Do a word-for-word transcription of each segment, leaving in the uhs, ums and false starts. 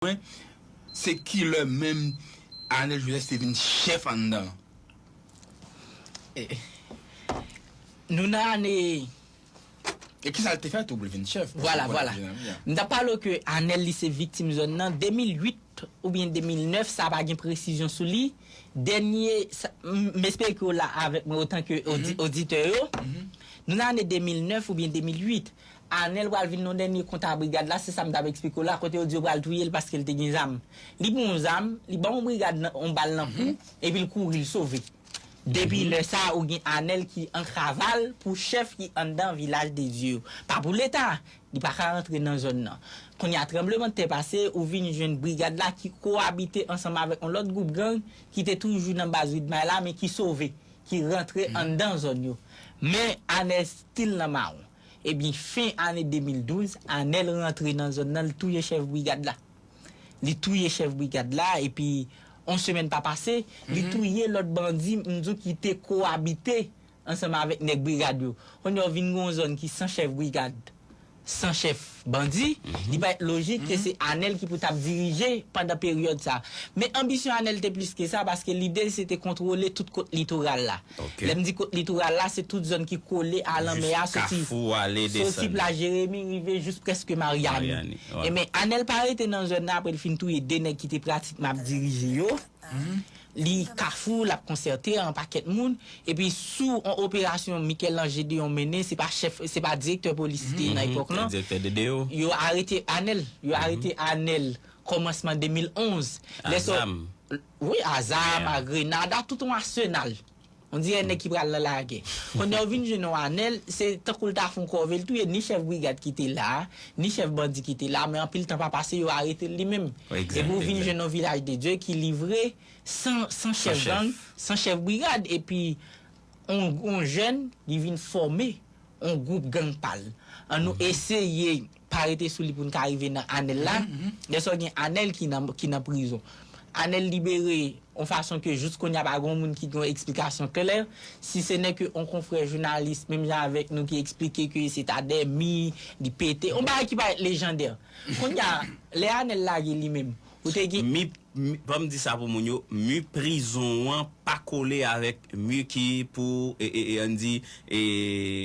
mwen, se kilè menm Anèl Joseph te vin chèf anndan? Nou nan ane E kisa l te fè tou pou l vin chèf? Vwala, vwala. M t ap pale w ke Anèl li se viktim zòn nan. De mil uit oubyen de mil nèf, sa pa gen presizyon sou li. Dènye, m espere ke w la avèk mwen otan ke oditè yo. Nou nan ane de mil nèf oubyen de mil uit. Anèl pral vin nan dènye konta brigad la, se sa m t ap eksplike w la, kote yo di yo pral touye l paske l te gen zam. Li pran yon zam, li ban yon brigad yon bal nan kou, epi l kouri, l sove. Depi lè sa a, ou gen Anèl ki an kaval pou chèf ki anndan Vilaj de Dye yo. Pa pou Leta, li pa ka rantre nan zòn nan. Kounye a, tranblemanntè pase, ou vin jwenn brigad la ki kowabite ansanm avèk yon lòt gwoup gang ki te toujou nan baz Widmay la, men ki sove, ki rantre anndan zòn yo. Men Anèl still nan mawon. Ebyen, fen ane de mil douz, Anèl rantre nan zòn nan, li touye chèf brigad la. Li touye chèf brigad la, epi yon semèn pa pase, li touye lòt bandi, m di w, ki te kowabite ansanm avèk nèg brigad yo. Kounye a w vin gen yon zòn ki san chèf brigad, san chèf bandi, li parèt lojik ke se Anèl ki pou t ap dirije pandan peryòd sa. Men anbisyon Anèl te plis ke sa, paske lide l se te kontwole tout kot litoral la. Lè m di kot litoral la, se tout zòn ki kole a lanmè a, soti Plaj Jeremi rive jous prèske Maryani. Ebyen, Anèl pa rete nan zòn nan apre l fin touye de nèg ki te pratikman ap dirije yo. Li Kafou, l ap konsète an pakèt moun. Epi sou yon operasyon Michel-Ange Deon mennen, se pa chèf, se pa direktè polis li te ye nan epòk lan. Yo arete Anèl. Yo arete Anèl kòmansman de mil onz. Lè sa, wi, a zam, a grenad, a tout yon asenal. On dirè nèg ki pral nan lagè. Kounye a w vin jwenn yon Anèl, se tankou l ta fè yon kòve, l touye ni chèf brigad ki te la a, ni chèf bandi ki te la a, men anpil tan pa pase, yo arete l li menm. Epi w vin jwenn yon Vilaj de Dye ki livre san, san chèf gang, san chèf brigad, epi yon, yon jèn, li vin fòme yon gwoup gang pa l. Ann nou eseye pa rete sou li pou n ka rive nan Anèl la. Lè sa w gen Anèl ki nan, ki nan prizon. Anèl libere yon fason ke jous kounye a pa gen yon moun ki gen yon eksplikasyon klè. Si se nè ke yon konfrè jounalis, menm jan avèk nou, ki eksplike ke se ta dè mi, li pete. Yon bagay ki parèt lejandè. Kounye a, lè Anèl lage li menm, ou te gen. Mi, mi, ban m di sa pou moun yo, mi prizon an pa kole avèk mi ki pou, e, e, e, ann di, e,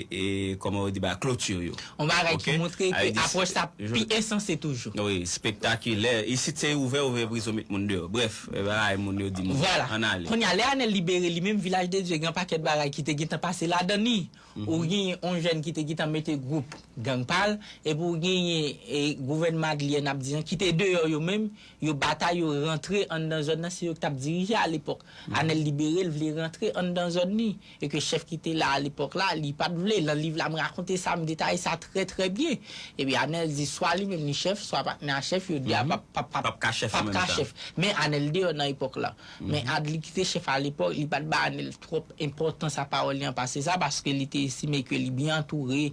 e, kòman yo di ba, kloti yo. Yon bagay ki montre ke apwòch sa pi ensanse toujou. Wi, spektakilè. Isit se ouvè, ouvè prizon, met moun deyò. Brèf, e bagay moun yo di moun. Vwala. Ann ale. Kounye a, lè Anèl libere li menm, Vilaj de Dye gen yon pakèt bagay ki te gentan pase ladan li. Ou genyen yon jèn ki te gentan mete gwoup gang pa l, epi ou genyen, e, gouvènman Adlien ap di an, ki te deyò yo menm, yo batay, yo rantre anndan zòn nan, se yo ki t ap dirije alepòk. Anèl libere l, vle rantre anndan zòn li. E ke chèf ki te la alepòk la, li pa t vle. Nan liv la, m rakonte sa, m detaye sa trè, trè byen. Epi Anèl di, swa li menm li chèf, swa patnè a chèf, yo de a p ap, p ap, p ap, p ap ka chèf. Men Anèl deyò nan epòk la. Men Adli ki te chèf alepòk, li pa t ba Anèl twòp enpòtans a pawòl li an pase sa, paske li te estime ke li byen antoure,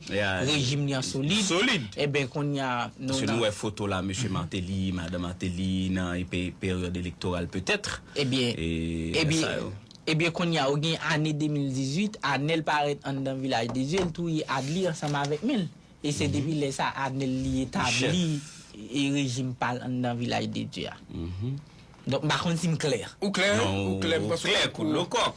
rejim li an solid. Solid. Ebyen, kounye a, nou. Paske nou wè foto la, mesye Martelly, madan Martelly, nan pe-, peryòd elektoral petèt. Ebyen, e, ebyen, sa yo. Ebyen, kounye a, ou gen ane de mil dizuit, Anèl parèt anndan Vilaj de Dye, l touye Adli ansanm avèk men l. E se depi lè sa, Anèl li etabli e rejim pa l anndan Vilaj de Dye a. Donk, m pa konn si m klè. Ou klè, ou klè, m panse ou klè kou.